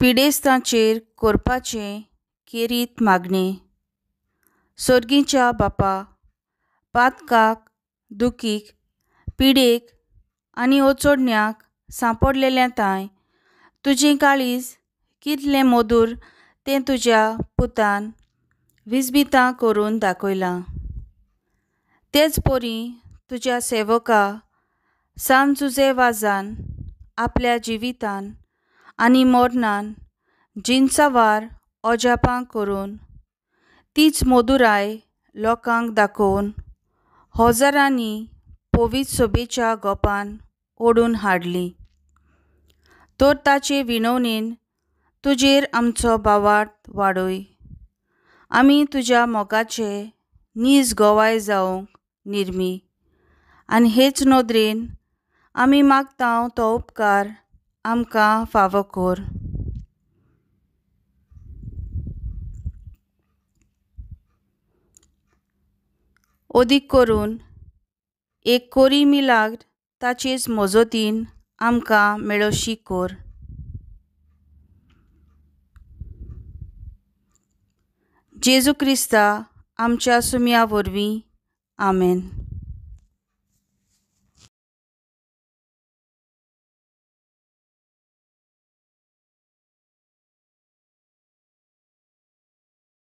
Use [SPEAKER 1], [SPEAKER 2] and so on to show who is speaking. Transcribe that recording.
[SPEAKER 1] पिडेस्तांचेर करपाचें केरीत मागणें. सोर्गीच्या बापा, पातकाक, दुखीक, पिडेक आनी ओचोडण्याक सांपडलेल्या तांय तुजें काळीज कितलें मधूर तें तुज्या पुतान विजबितां करून दाखयलां. तेच परी तुज्या सेवका सान जुजे वाजान आपल्या जिवितान आनी मरणान जिनसावार अजापां करून तीच मधुराय लोकांक दाखोवन हजारांनी पवित्र सोबेच्या गोपान ओडून हाडली. तर ताचे विनवणेन तुजेर आमचो भावार्थ वाडय, आमी तुज्या मोगाचे नीज गोवाय जावंक निर्मी आनी हेच नदरेन आमी मागता तो उपकार आमकां फावो कर. अदीक करून एक कोरी मिलाग्र ताचेच मजतीन आमकां मेळोशी कर. जेजू क्रिस्ता आमच्या सुम्या वरवीं, आमेन.